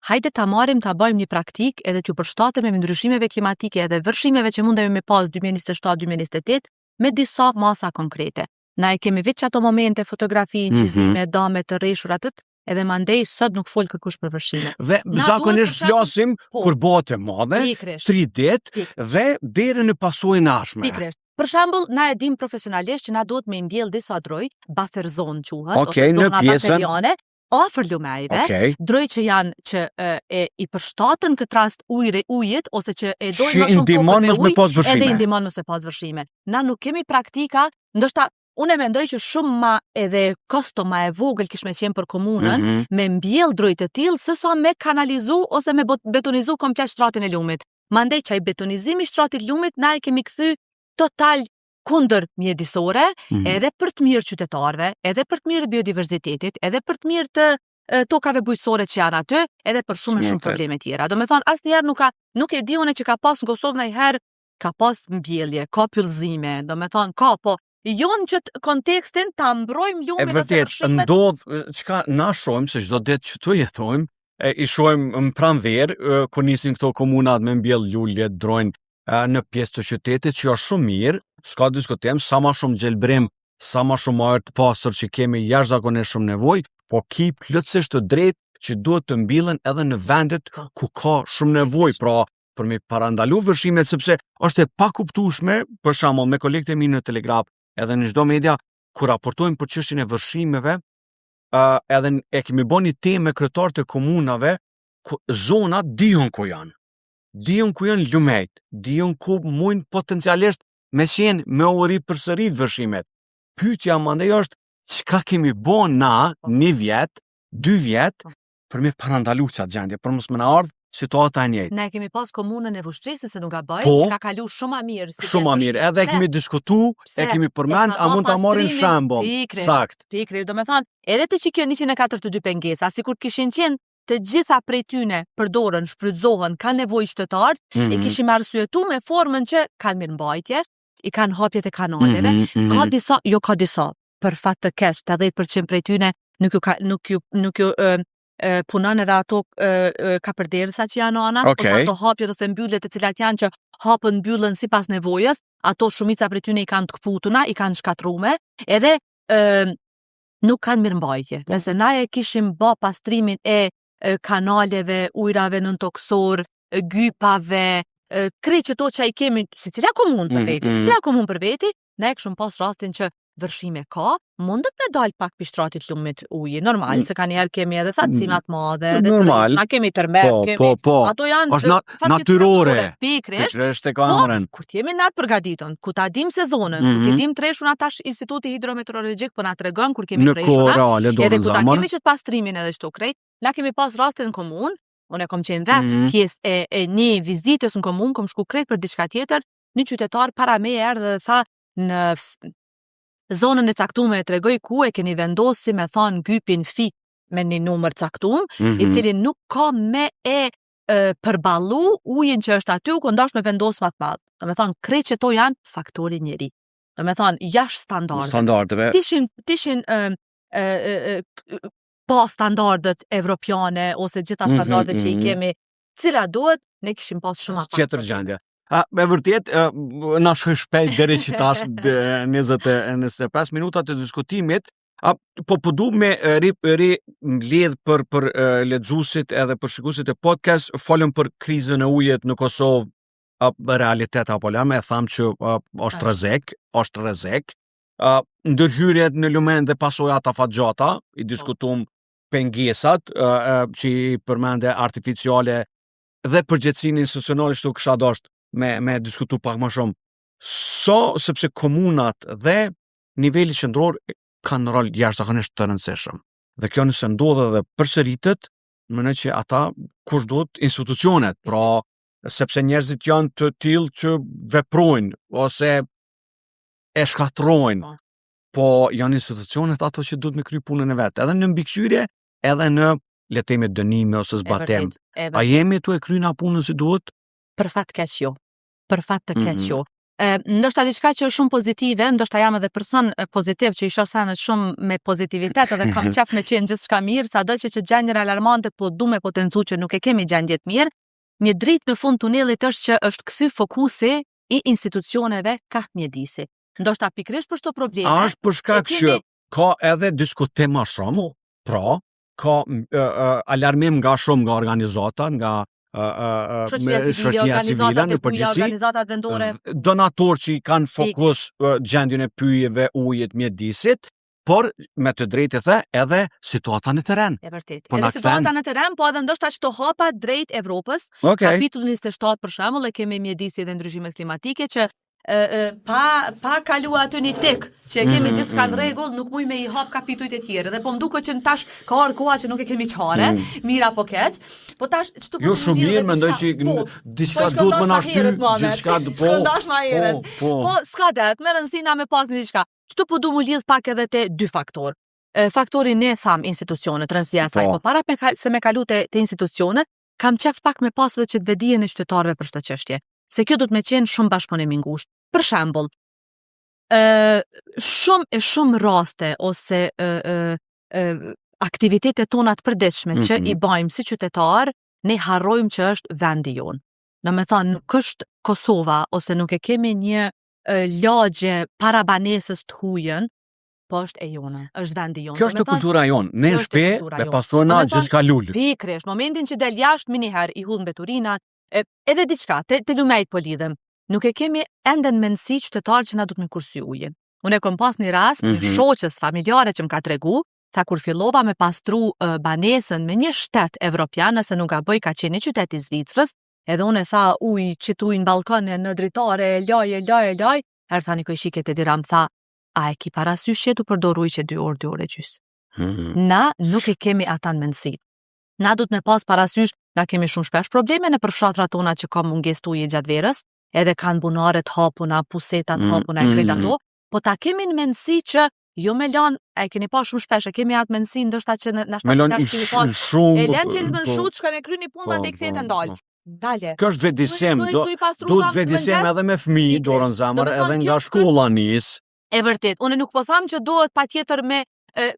hajde ta marrim ta bëjmë një praktik edhe t'ju përshtatemi me ndryshimeve klimatike edhe vërshimeve që mundemi me pas 2027-2028 me disa masa konkrete. Na e kemi veç ato momente, fotografi, incizime, dame të reshura të edhe mandej sot nuk fol kërkush për vërshime. Dhe Na duhet zakonisht për shembull- flasim Po. kur bëhet e madhe, Pikërisht. 3 ditë Pik. dhe deri në pasojën e ardhshme. Pikërisht. Për shembull, na e dim profesionalisht që na duhet me mbjell disa droj, buffer zone quhet, Okej, ose në zona pjesën- bufferiane, afër lumejve, Okej. droj që janë që e, e i përshtaten këtë rast ujre, ujit ose që e dojnë Që më shumë ndihmon tokën me mos me ujë, pas edhe i vërshime. ndihmon mos me pas vërshime. Na nuk kemi praktika, ndoshta unë e mendoj që shumë ma edhe kosto ma e vogël kish me qenë për komunën, Mhm. me mbjell droj të tillë se sa me kanalizu ose me bot- betonizu komplet shtratin e lumit. Mandej që ai betonizimi i shtratit lumit na e kemi kthy total kundër mjedisore, Mhm. edhe për të mirë qytetarëve, edhe për të mirë biodiversitetit, edhe për të mirë të e, tokave bujqësore që janë aty, edhe për shumë e Shumë shumë vërtet. probleme tjera. Do me thonë, asnjëherë nuk ka, nuk e di unë që ka pas në Kosovë ndonjëherë ka pas mbjellje, ka pyllzime, do me thonë, ka, po jo në qëtë kontekstin ta mbrojmë E lumin ose vërtet, vërshimet ndodh e, çka na shohim se çdo ditë që tu jetojmë, e, i shohim në pranverë e, kur nisin këto komunat me mbjell lulje, drojnë e, në pjesë të qytetit që është shumë mirë, s'ka diskutim, sa ma shumë gjelbrim, sa ma shumë ajër të pastër që kemi jashtëzakonisht shumë nevojë, po ki plotësisht të drejtë që duhet të mbillen edhe në vendet ku ka shumë nevojë, pra për me parandalu vërshimet sepse është e pakuptueshme, për shembull me kolegët e mi në Telegraf, edhe në çdo media kur raportojmë për çështjen e vërshimeve, uh, edhe e kemi bërë një temë me kryetarët e komunave, ku zonat dihen ku janë. Dihen ku janë lumejt, dihen ku mujnë potencialisht me qenë me u ripërsërit vërshimet. Pyetja mandej është çka kemi bë na një vjet, dy vjet për me parandalu qatë gjendje, për mos më na ardh situata e njëjtë. Ne kemi pas komunën e Vushtrrisë, se nuk gaboj, Po. që ka kalu shumë ma mirë. si Shumë ma vjet mirë, edhe e Pse? kemi diskutu, e Pse? kemi përmend, E ka a ba mund ta marrin pastrimin, shembull. pikërisht. Sakt. Pikërisht, do me thonë, edhe të që kjo 142 pengesa, sikur kishin qenë të gjitha prej tyne përdoren, shfrytëzohen, kanë nevojë qytetarët, e Mhm. kishim arsyetu me formën që kanë mirëmbajtje, i kanë hapjet e kanaleve, Mhm, ka mhm. disa, jo ka disa, për fat të keq, 80% prej tyne nuk ju ka, nuk ju nuk ju ë, ë, punon edhe ato ë, ë, kapërderësa që janë anas, Okej. ose ato hapjet ose mbylljet të cilat janë që hapën mbyllen sipas nevojës, ato shumica prej tyne i kanë të kputuna, i kanë shkatrume, edhe ë, nuk kanë mirëmbajtje. Nëse na e kishim ba pastrimin e, e kanaleve, ujrave nëntoksor, e, gypave, e, krejt që to që i kemi, secila komunë për veti, secila komunë për veti, ne e kishim pas rastin që vërshime ka, mundet me dal pak pi shtratit lumit uji, normal, se ka njëherë kemi edhe thatësimat madhe, edhe Normal. Na kemi tërmet, Po, kemi po, po. ato janë Është na- fatkeqësi natyrore. Pikërisht, Pikërisht e ka Po, emrin. kur t'jemi na të përgatitun, ku ta dim sezonën, ku t'i Mhm. dim treshuna tash Instituti Hidrometeorologjik po na tregon kur kemi Në treshuna, kohë reale edhe dorën ku ta zemër. kemi qëtë pastrimin edhe çto krejt, na kemi pas rastin në komunë, unë e kom qenë vetë Mhm. pjesë e, e një vizitës në komunë, kom shku krejt për diçka tjetër, një qytetar para meje erdhi dhe tha në zonën e caktuar e tregoj ku e keni vendosur me thon gypin fik me një numër caktuar, i Mhm. cili nuk ka me e, e përballu ujin që është aty, ku ndash me vendos më të madh. Do me thonë, krejt që to janë faktori njeri. Do me thonë, jashtë standardeve. Standardeve. Tishin, tishin e, e, e, e, pa standardet evropiane ose gjitha Mhm, standardet që i mhm. kemi, cila duhet, ne kishim pas shumë ma pak. Tjetër gjendje. A, me vërtet, e, na shkoi shpejt deri që tash 20 e 25 minuta të diskutimit. A, po po du me e, ri, ri mbledh për e, lexuesit edhe për shikuesit e podcast, folëm për krizën e ujit në Kosovë, a, realitet apo lëm, e tham që a, është rrezik, është rrezik. A, ndërhyrjet në lumen dhe pasojat afatgjata, i diskutum pengesat a, a, që i përmende artificiale dhe përgjegjësinë institucionale që kisha dasht me diskutu pak më shumë. So, sepse komunat dhe niveli qendror kanë rol jashtëzakonisht të rëndësishëm. Dhe kjo nëse ndodh edhe përsëritet, mendoj që ata kush duhet institucionet, pra sepse njerëzit janë të tillë që veprojnë ose e shkatrojnë. Po janë institucionet ato që duhet me kry punën e vet, edhe në mbikëqyrje, edhe në le të themi dënime ose E zbatim. vërtet, e A jemi tu e kry na punën si duhet? Për fat keq jo. Për fat të keq jo. E, ndoshta diçka që është shumë pozitive, ndoshta jam edhe person e, pozitiv që i shoh senet shumë me pozitivitet edhe kam qef me qenë gjithçka mirë, sado që gjendjen alarmante po du me potencu që nuk e kemi gjendje të mirë. Një dritë në fund tunelit është që është kthy fokusi i institucioneve kah mjedisi. Ndoshta pikërisht për këto probleme. A është për shkak e kemi- që ka edhe diskutim më shumë, pra, ka m, ë, ë, alarmim nga shumë nga organizata, nga ë, ë, ë, shoqëria me- civile, shoqëria civile organizatat në e huaja, përgjithësi, organizatat vendore. donator që i kanë fokus ë, gjendjen e pyjeve, ujit, mjedisit, por me të drejtë the edhe situata në terren. E vërtet. Po na Edhe situata kthen. në terren, po edhe ndoshta çto hapa drejt Evropës. Okej. Kapitullin 27 për shembull e kemi mjedisi dhe ndryshimet klimatike që e, e, pa pa kalu aty një tik që e kemi gjithçka në rregull, nuk muj me i hap kapitujt e tjerë. Dhe po më duket që në tash ka ardhur koha që nuk e kemi qare, mirë apo keq, po tash çtu po Jo më shumë lidh mirë, edhe mendoj diçka- që Po, diçka po, duhet më na shkëndash ma shty, herët, Muhamet. gjithçka po. Shkëndash ma herët. Po, po. Po, s'ka det, me rëndësi na me pas një diçka. Çtu po du mu lidh pak edhe te dy faktor. E, faktori ne tham institucionet, rëndësia e saj, Po. po para me ka, se me kalu te, te institucionet, kam qef pak me pas edhe që të vedijen e qytetarëve për çdo çështje. Se kjo do të me qenë shumë bashkëpunim i ngushtë. Për shembull, ë shumë e shumë raste ose ë ë ë aktivitetet tona të përditshme që i bajmë si qytetar, ne harrojmë që është vendi jonë. Do me thonë, nuk është Kosova ose nuk e kemi një e, lagje para banesës të hujën, po është e jona, është vendi jonë. Kjo Do është me thonë, kultura jonë. Ne kjo në është shtëpi kultura me jonë. pastrojna Do me thonë, gjithçka lul. Pikërisht, momentin që del jashtë miniherë i hudh mbeturinat, e, edhe diçka, te, te lumejt po lidhem. Nuk e kemi ende në mendësi qytetar që na duhet me kursi ujin. Unë e kom pas një rast, mm -hmm. një shoqës familjare që më ka tregu, tha kur fillova me pastru uh, banesën me një shtet evropian, nëse nuk gaboj ka qenë një qytet i Zvicrës, edhe unë e tha uj, qitë ujë në balkon e në dritare, e laj, e laj, e laj, erë tha një kojshike të diram, tha, a e ki parasysh që tu përdor ujë që 2 orë, 2 orë e gjysë. Na nuk e kemi ata në mendësi. Na do të me pas parasysh, na kemi shumë shpesh probleme në përfshatrat tona që ka mungesë të ujit gjatë verës, edhe kanë bunaret hapuna, pusetat hapuna e krejt ato, po ta kemi në mendësi që jo me lan, e keni pa shumë shpesh, e kemi atë mendësi ndoshta që në na Me lan tash kemi pas, shumë e lën çelës me po, shut, shkon e kryen një punë, po, mandej kthehet po, e ndal. po. Dale. Kjo është vetëdisim, Duhet- do duhet i pastru duhet nga vetëdisim mëngjes, edhe me fëmijë, Pikërisht. dorën zemër, Do me thonë, edhe kjo nga shkolla nis. E vërtet, unë nuk po tham që duhet patjetër me e,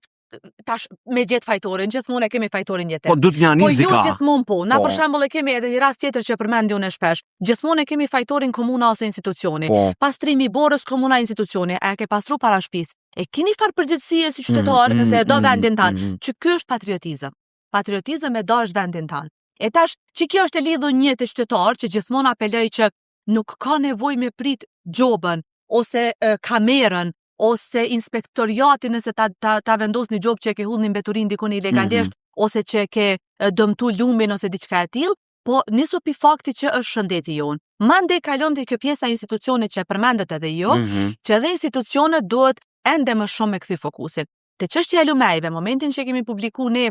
tash me gjet fajtorin, gjithmonë e kemi fajtorin jetë. Po duhet një Po nis jo dika. gjithmonë po. Na Po. për shembull e kemi edhe një rast tjetër që përmendi unë shpesh. Gjithmonë e kemi fajtorin komuna ose institucioni. Po. Pastrimi i borës komuna institucioni, a e ke pastru para shtëpisë? E keni farë përgjegjësie si qytetar Mm, nëse e do mm, vendin tan. mm, Që ky është patriotizëm. Patriotizëm e dash vendin tan. E tash, që kjo është e lidhur një të qytetar që gjithmonë apeloj që nuk ka nevojë me prit gjobën ose e, kamerën ose inspektoriatin nëse ta, ta, ta vendos një gjobë që e ke hudh një mbeturin dikun ilegalisht ose që e ke e, dëmtu lumin ose diçka e tillë, po nisu pi fakti që është shëndeti jon. Mande kalon te kjo pjesa e institucionit që e përmendet edhe ju, që edhe institucionet duhet ende më shumë me kthy fokusin. Te çështja e lumejve, momentin që kemi publiku ne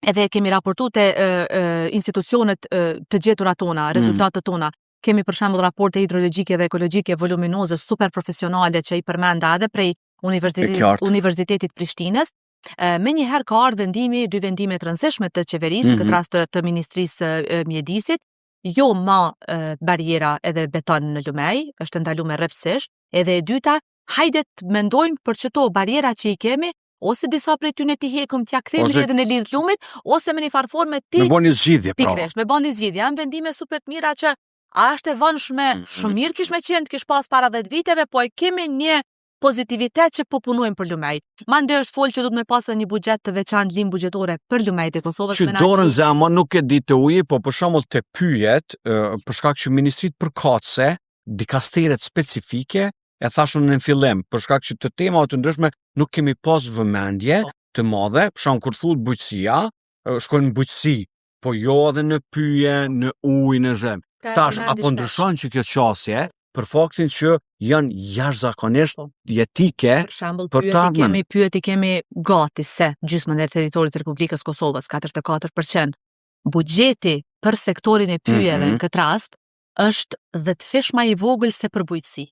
edhe kemi raportu te e, e, institucionet e, të gjetura tona, rezultatet tona, kemi për shembull raporte hidrologjike dhe ekologjike voluminoze super profesionale që i përmenda edhe prej E Universitetit, qartë. Universitetit Prishtinës. E, me një herë ka ardhur vendimi, dy vendime të rëndësishme të qeverisë, në këtë rast të, të Ministrisë së e, Mjedisit, jo ma e, barriera edhe beton në lumej, është ndaluar rrepsisht, edhe e dyta, hajde të mendojmë për çto barriera që i kemi, ose disa prej tyne ti hekum t'ja kthejmë Ose- rrjedhën e lidh lumit, ose me një farë forme ti Me bo një zgjidhje pra. Pikërisht, me bën një zgjidhje. Janë vendime super të mira që a është e vonshme, shumë mirë kish me qenë, të kish pas para 10 viteve, po e kemi një. Pozitivitet që po punojmë për lumej. Mandej është folë që duhet me pasë një buxhet të veçantë linjë buxhetore për lumejt e Kosovës. Që dorën n'zemër nuk e di te uji, po për shembull te pyjet, për shkak që ministritë përkatëse, dikasteret specifike, e thashë unë në fillim, për shkak që të temave të ndryshme nuk kemi pas vëmendje po. të madhe, për shembull kur thuhet bujqësia, shkojnë në bujqësi, po jo edhe në pyje, në ujë, në zhem. Tash, a po ndryshon që kjo qasje, për faktin që janë jashtëzakonisht po. jetike për shembull për pyjet i kemi pyjet i kemi gati se gjysmën e territorit të Republikës Kosovës 44%. Buxheti për sektorin e pyjeve mm -hmm. në këtë rast është dhjetëfish ma i vogël se për bujqësi.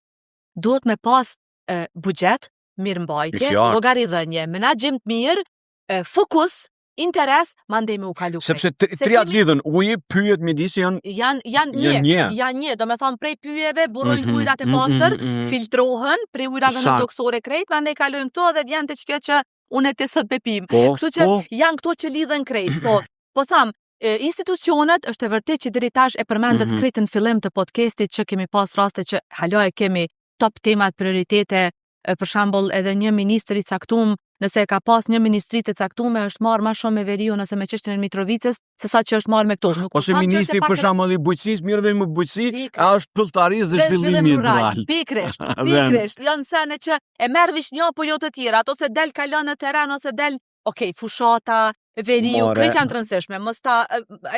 Duhet me pas e, buxhet, mirëmbajtje, llogaridhënie, menaxhim të mirë, e, fokus interes mandej me u kalu Sepse tri, se trijat lidhen, uji, pyjet, mjedisi janë janë janë një, një, janë një, do me thonë prej pyjeve burojnë mm -hmm, ujërat e mhm, pastër, mm -hmm, filtrohen prej ujërave nëntokësore krejt, mandej kalojnë këto dhe vjen te kjo që unë e ti sot pe pim. Po, Kështu që po. janë këto që lidhen krejt. Po, po tham, e, institucionet është e vërtetë që deri tash e përmendët mm -hmm. krejt në fillim të podcastit që kemi pas raste që hala e kemi top temat prioritete për shembull edhe një ministër i caktum, nëse e ka pas një ministri të caktume, është marrë ma shumë me veriun ose me çështjen e Mitrovicës, se sa që është marrë me këto. Nuk ose ministri për shembull i bujqësisë, mirë me bujqësi, a është pylltarisë dhe zhvillimi rural. Pikërisht, pikërisht, janë sene që e merr veç një apo jo të tjerat, ose del kalon në terren ose del ok, fushata, veriu, krejt janë të rëndësishme, mos ta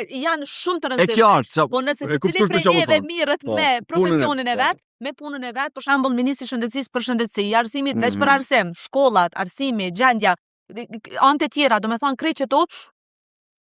janë shumë të rëndësishme. E qartë, sa, po nëse secili prej neve mirret po, me profesionin e vet, me punën e vet, për shembull ministri i shëndetësisë për shëndetësi, i arsimit mm -hmm. veç për mhm. arsim, shkollat, arsimi, gjendja, anë të tjera, do me thonë krejt qëto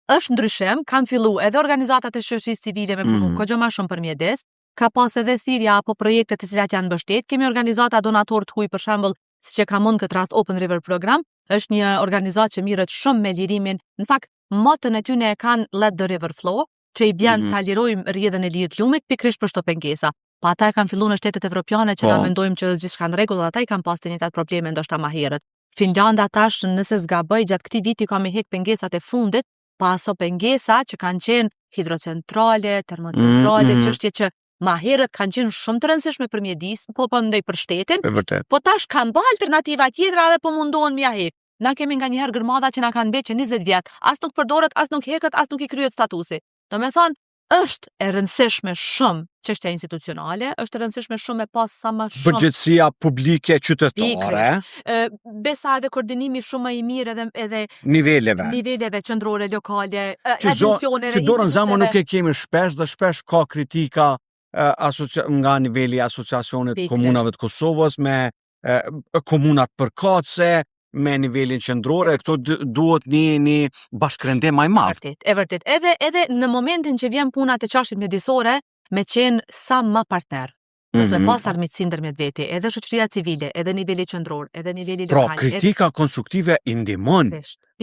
është ndryshim, kanë fillu edhe organizatat e shoqërisë civile me punu mm -hmm. kogja ma shumë për mjedis, ka pas edhe thirrja apo projekte të cilat janë mbështet, kemi organizata donatorë të huaj për shembull siç e kam unë këtë rast Open River Program, është një organizatë që mirret shumë me lirimin. Në fakt, motën e tyne e kanë Let the River Flow, që i bjen mm -hmm. ta lirojmë rrjedhën e lirë të lumit pikërisht për këto pengesa. Pa ata e kanë filluar në shtetet evropiane që po. na mendojmë që është gjithçka në rregull, ata i kanë pas të njëjtat probleme ndoshta më herët. Finlanda tash, nëse s'gaboj, gjatë këtij viti ka me hek pengesat e fundit, pa aso pengesa që kanë qenë hidrocentrale, termocentrale, mm -hmm. çështje që ma herët kanë qenë shumë të rëndësishme për mjedis, po po ndaj për shtetin. E vërtet. Po tash kanë bë alternativa tjetra dhe po mundohen m'ia hek. Na kemi nganjëherë gërmadha që na kanë mbetë që 20 vjet, as nuk përdoret, as nuk heket, as nuk i kryet statusi. Do me thonë, është e rëndësishme shumë çështja institucionale, është e rëndësishme shumë me pas sa më shumë përgjegjësia publike qytetare. Ë besa edhe koordinimi shumë më i mirë edhe edhe niveleve. Niveleve qendrore, lokale, agjencioneve, që dorën n'zemër nuk e kemi shpesh dhe shpesh ka kritika asocia nga niveli i asociacionit të komunave të Kosovës me e, komunat përkatëse, me nivelin qendrore, këto duhet një një bashkërendim më i madh. Vërtet, e vërtet. Edhe edhe në momentin që vjen puna te çështjet mjedisore, me qenë sa më partner. Mos me mhm. pas armiqësi ndërmjet veti, edhe shoqëria civile, edhe niveli qendror, edhe niveli pra, lokal. Pra, kritika edhe... konstruktive i ndihmon.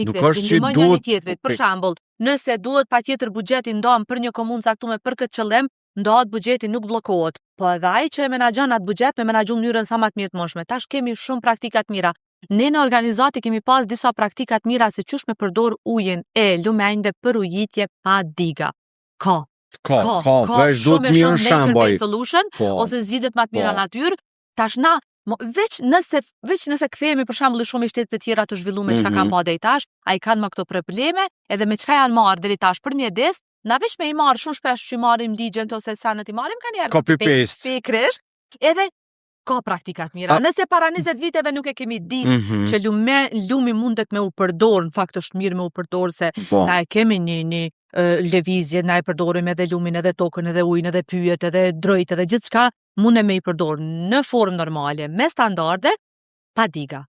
Nuk është që duhet tjetrit. Për shembull, nëse duhet patjetër buxhet i ndan për një komunë caktuar për këtë qëllim, ndahet buxheti nuk bllokohet. Po edhe ai që e menaxhon atë buxhet me menaxhu mënyrën sa më të mirë të mundshme. Tash kemi shumë praktika të mira. Ne në organizatë kemi pas disa praktika të mira se qysh me përdor ujin e lumenjve për ujitje pa diga. Ka, Ka, ka, ka, ka veç duhet mirë shembuj. Solution, po, ose zgjidhjet më të mira po. natyrë. Tash na, mo, veç nëse veç nëse kthehemi për shembull shumë i shtete të tjera të zhvilluara mm -hmm. çka kanë mhm. pa deri tash, ai kanë më këto probleme, edhe me çka janë marrë deri tash për mjedis, na veç me i marr shumë shpesh që marrim ligjet ose sa në t'i marrim kanë copy paste. Pikërisht. Edhe ka praktika të mira. A... Nëse para 20 viteve nuk e kemi ditë mm -hmm. që lume, lumi mundet me u përdor, në fakt është mirë me u përdor se po. na e kemi një një lëvizje, na e përdorim edhe lumin, edhe tokën, edhe ujin, edhe pyjet, edhe drojt, edhe gjithçka mundem me i përdor në formë normale, me standarde, pa diga,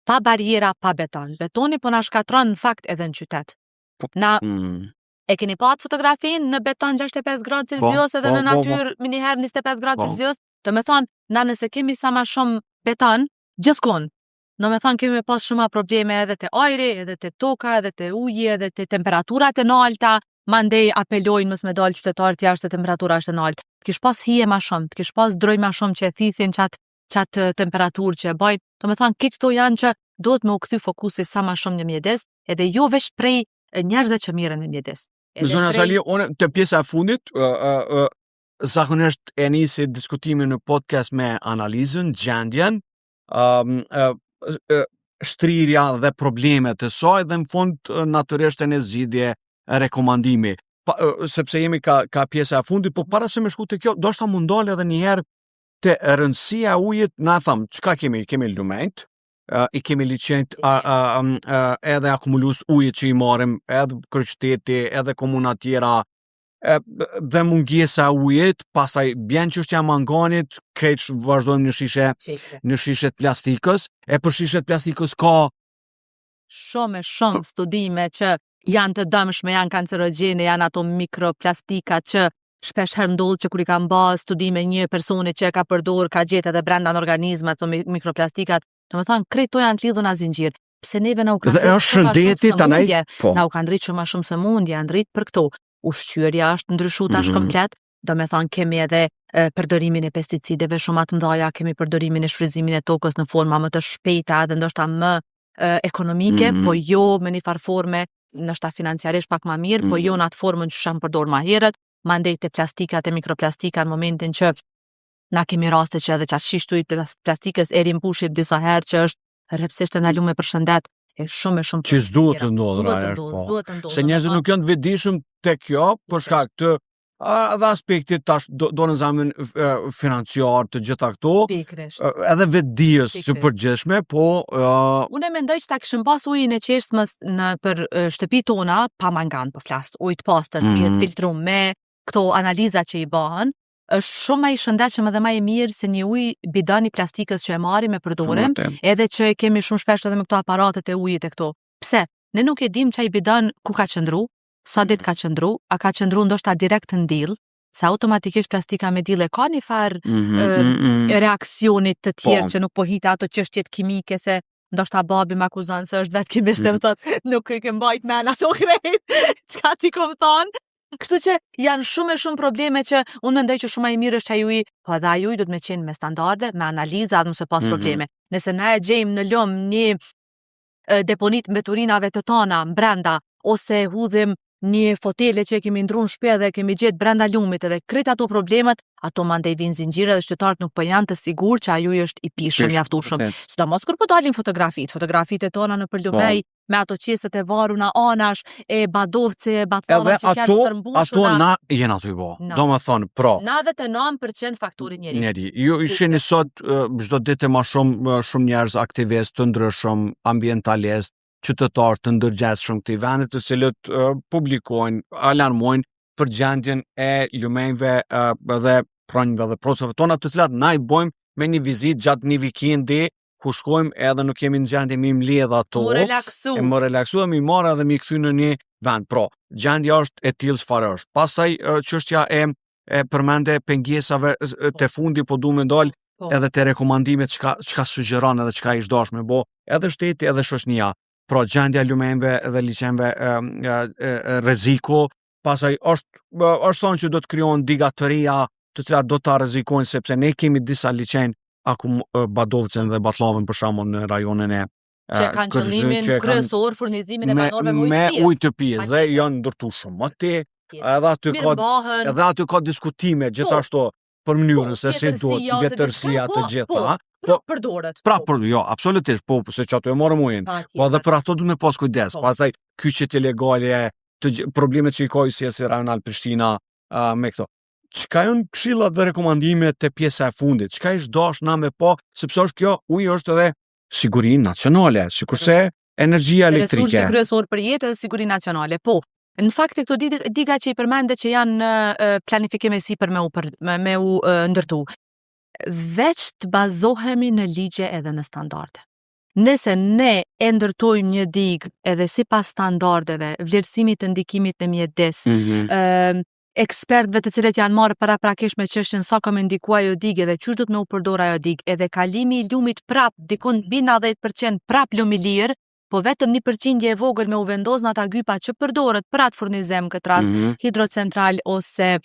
pa barriera, pa beton. Betoni po na shkatron në fakt edhe në qytet. Po, na mm. E keni pa atë fotografinë në beton 65 gradë po, Celsius po, edhe po, në po, natyrë po. menjëherë 25 gradë po. Celsius? Do me thonë, na nëse kemi sa ma shumë beton, gjithkund, do me thonë kemi me pas shumë probleme edhe te ajri, edhe te toka, edhe te uji, edhe te temperaturat e nalta, mandej apelojnë mos me dalë qytetarët jashtë se temperatura është e naltë. Të kish pas hije ma shumë, të kish pas droj ma shumë që e thithin qat, qat temperaturë që e bajnë. Do me thonë, këto janë që duhet me u kthy fokusi sa ma shumë në mjedis, edhe jo veç prej njerëzve që mirren me mjedis. Zonja prej... Sali, unë te pjesa e fundit, uh, uh, uh, zakonisht e nisi diskutimin në podcast me analizën, gjendjen, shtrirja dhe problemet e saj dhe në fund natyrisht e një zgjidhje rekomandimi. Pa, sepse jemi ka pjesa e fundit, po para se me shku te kjo, do m'u ndal edhe një herë te rëndësia e ujit, na tham, çka kemi? Kemi lumenjt, i kemi liqenjt, edhe akumulues ujit që i marrim, edhe kryeqyteti, edhe komuna tjera, dhe mungesa e ujit, pastaj bjen çështja e manganit, krejt vazhdojmë në shishe në shishe të plastikës, e për shishe të plastikës ka shumë e shumë studime që janë të dëmshme, janë kancerogjene, janë ato mikroplastika që shpesh herë ndodh që kur i kanë ba studime një personi që e ka përdor, ka gjetë edhe brenda në organizëm ato mikroplastikat. Do të thonë krejt to janë të lidhur në zinxhir. Pse neve na u kanë Dhe është shëndeti tani, po. Na u kanë rritë shumë më shumë sëmundje, janë rritë për këto. Ushqyerja është ndryshu tash komplet, do me thonë kemi edhe përdorimin e pesticideve shumë atë mëdhaja, kemi përdorimin e shfrytëzimin e tokës në forma më të shpejta edhe ndoshta më ekonomike, po jo me një farë forme, ndoshta financiarisht pak ma mirë, po jo në atë formën që shamë përdor ma herët, mandej te plastikat e mikroplastika në momentin që na kemi raste që edhe qatë shishtu i plastikës e rimbushim disa herë që është rrepsisht e ndalume për shëndet e shumë e shumë Që s'duhet të ndodhë, s'duhet të realisht, ndodhë, po. s'duhet të ndodhë. Se njerëzit nuk janë të vetëdijshëm te kjo për shkak të edhe aspektit tash do në zamin financiar të gjitha këto, Pikërisht. edhe vetëdijes të përgjithshme, po Unë e mendoj që ta kishim pas ujin e çeshmës në për shtëpi tona pa mangan, po flas, ujë të pastër, mm -hmm. filtrum me këto analiza që i bëhen, është shumë më i shëndetshëm edhe më i mirë se një ujë bidon i plastikës që e marrim e përdorim, edhe që e kemi shumë shpesh edhe me këto aparatet e ujit e këto. Pse? Ne nuk e dim çaj bidon ku ka qëndru, sa ditë ka qëndru, a ka qëndru ndoshta direkt në diell, se automatikisht plastika me diell e ka një farë reaksionit të tjerë që nuk po hita ato çështjet kimike se ndoshta babi më akuzon se është vetë kimist mm. më thot nuk e ke mbajt men ato krejt çka ti kom thonë. Kështu që janë shumë e shumë probleme që unë mendoj që shumë më i mirë është ai uji, po edhe ai ujë duhet me qenë me standarde, me analiza dhe mos e pas probleme. Nëse na e gjejmë në lum një deponit mbeturinave të tona brenda ose hudhim një fotele që e kemi ndru në shtëpi dhe e kemi gjetë brenda lumit edhe krejt ato problemet, ato mandej vinë zinxhire dhe qytetarët nuk po janë të sigurt që ai ujë është i pishëm mjaftueshëm. Sidomos kur po dalin fotografitë, fotografitë e tona në përlumej me ato qeset e varuna anash, e badovce, e batllava Edhe që janë ato, stërmbushura. ato na jena aty bo. Na. Do më thonë, pro, 99% faktori njeri. njeri. Ju i shihni sot çdo ditë ma shumë shumë njerëz aktivistë të ndryshëm, ambientalist, qytetar të ndërgjegjshëm këtij vendi, të cilët publikojnë, alarmojnë për gjendjen e lumenjve dhe pronjve dhe proceve tona, të cilat na i bojmë me një vizitë gjatë një vikendi ku shkojmë edhe nuk jemi në gjendje mi mbledh ato. Mu relaksu. E më relaksu e mi marrë edhe mi kthy në një vend. Pra, gjendja është e tillë çfarë është. Pastaj çështja e përmende pengesave te fundi po du me ndal edhe te rekomandimet çka sugjeron edhe çka ish dash me bo edhe shteti edhe shoqënia. Pra gjendja e lumenjve dhe liqenve rreziku, pastaj është thonë që do të krijohen diga të reja të cilat do ta rrezikojnë sepse ne kemi disa liqen akum Badovcen dhe Batllavën për shembull në rajonin e Që kanë qëllimin që e kanë kryesor furnizimin e banorëve me ujë me të pijes. ujë të pijes dhe janë ndërtu shumë më te, edhe aty ka Mirëmbahen. edhe aty ka diskutime gjithashtu për mënyrën se si duhet vjetërsia ose vjetërsia diçka, të po, gjitha. po, Po, përdoret. pra për jo, absolutisht, po se që aty e morëm ujin. Patjetër. Po edhe për ato duhet me pas kujdes. Pastaj kyçet ilegale, të problemet që i ka si rajonal Prishtina me këto. Çka janë këshillat dhe rekomandimet te pjesa e fundit? Çka ish dash na me pa, sepse është kjo uji është edhe siguri nacionale, sikurse energjia elektrike. Resursi kryesor për jetë dhe siguri nacionale. Po, në fakt këto diga që i përmende që janë në planifikim e sipër me u, për, me u ndërtu. Veç të bazohemi në ligje edhe në standarde. Nëse ne e ndërtojmë një digë edhe sipas standardeve, vlerësimit të ndikimit në mjedis, ekspertëve të cilët janë marrë paraprakisht me çështjen sa ka me ndiku ajo digë edhe qysh do të me u përdor ajo digë, edhe kalimi i lumit prap dikun mbi 90% prap lum i lirë, po vetëm një përqindje e vogël me u vendos në ata gypa që përdoret për atë furnizim këtë rast, hidrocentral ose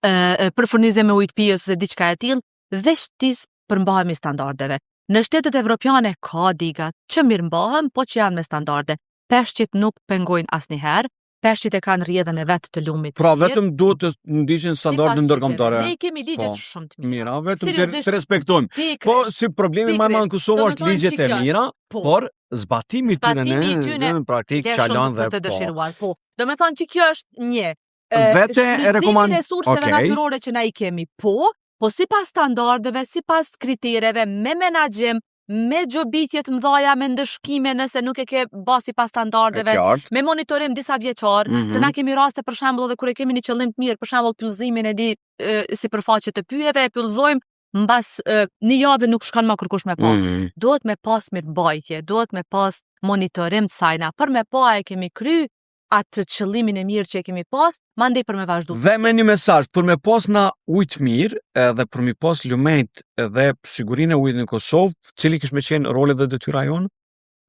për furnizim me ujë të pijes ose diçka e tillë, veç ti përmbahemi standardeve. Në shtetet evropiane ka diga që mirëmbahen, po që janë me standarde. Peshqit nuk pengojnë asnjëherë. Peshqit e kanë rrjedhën e vet të lumit. Pra vetëm duhet të ndiqen standardet ndërkombëtare. Ne i kemi ligjet Po. shumë të mira. Mira, vetëm të, Seriozisht, të respektojmë. Po Pikërisht. si problemi më i madh në Kosovë Do me është thonë ligjet që e kjo është. mira, Po. por zbatimi i tyre Zbatimi i në tyre në praktik Le çalon shumë dhe për të po. dëshiruar, po. Do me thonë që kjo është një. Vete e shfrytëzimi rekomand- i resurseve Okej. natyrore që na i kemi, po, po sipas standardeve, sipas kritereve, me menaxhim, me gjobitje të mëdha, me ndëshkime nëse nuk e ke ba sipas E standardeve, qartë. me monitorim disa vjeçar, Mm -hmm. se na kemi raste për shembull edhe kur e kemi një qëllim të mirë, për shembull pyllëzimin e një e, sipërfaqe të pyjeve, e pyllëzojmë mbas e, një jave nuk shkon më kërkush me pa. Duhet me pas mirëmbajtje, duhet me pas monitorim të sajna, për me pa e kemi kry atë qëllimin e mirë që e kemi pas, mandej për me vazhdu. Dhe me një mesazh, për me pas na ujë të mirë, edhe për me pas lumenjt edhe sigurinë e ujit në Kosovë, cili kish me qenë roli dhe detyra jonë?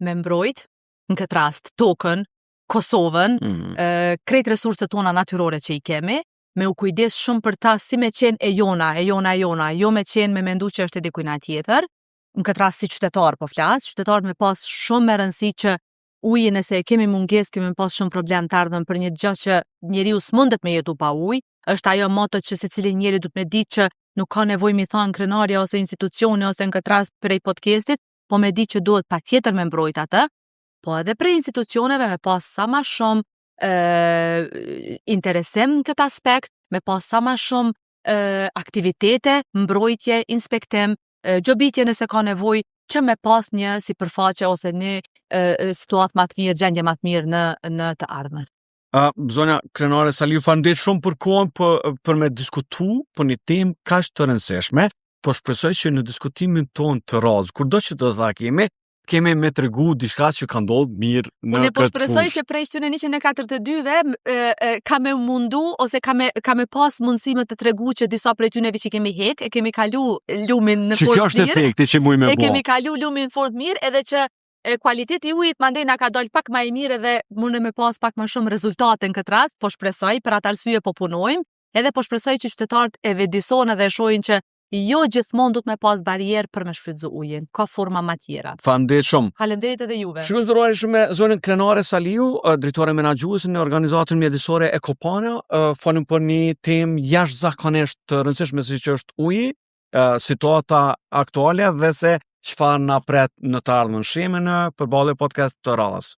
Me mbrojt, në këtë rast, tokën, Kosovën, krejt resurset tona natyrore që i kemi, me u kujdes shumë për ta si me qenë e jona, e jona, e jona, jo me qenë me mendu që është e dikujna tjetër. Në këtë rast si qytetar po flas, qytetar me pas shumë me rëndësi që uji nëse e kemi mungesë, kemi pas shumë problem të ardhmen për një gjë që njeriu s'mundet me jetu pa ujë, është ajo moto që secili njeri duhet me ditë që nuk ka nevojë mi thonë krenaria ose institucioni ose në këtë rast prej podcastit, po me ditë që duhet patjetër me mbrojt atë, po edhe prej institucioneve me pas sa ma shumë interesim në këtë aspekt, me pas sa ma shumë aktivitete, mbrojtje, inspektim, gjobitje nëse ka nevojë, që me pas një sipërfaqe ose një situatë më të mirë, gjendje më të mirë në të ardhmen. Zonja Krenare Saliu, faleminderit shumë për kohën për me diskutu për një temë kaq të rëndësishme. Po shpresoj që në diskutimin ton të radhës, kurdo që të takemi, kemi me tregu diçka që ka ndodhur mirë në Unë po këtë shpresoj fushë. që prej shtyne 142-ve m- e, e, ka me mundu ose ka me pas mundësi me të tregu që disa prej tyneve që kemi hek, e kemi kalu lumin në Që formë kjo është mirë, efekti që muj me e bo. kemi kalu lumin në formë mirë edhe që kualiteti i ujit mandej na ka dal pak më i mirë edhe mundem me pas pak më shumë rezultate në këtë rast, po shpresoj për atë arsye po punojmë, edhe po shpresoj që qytetarët e vetëdisohen edhe e shohin që jo gjithmonë duhet me pas barierë për me shfrytzu ujin, ka forma më tjera. Faleminderit shumë. Faleminderit edhe juve. Shikues nderuar shumë me zonën Krenare Saliu, drejtore menaxhuese në organizatën mjedisore Ekopana, folim për një temë jashtëzakonisht të rëndësishme siç është uji, situata aktuale dhe se çfarë na pret në të ardhmen. Shihemi në përballje podcast të radhës.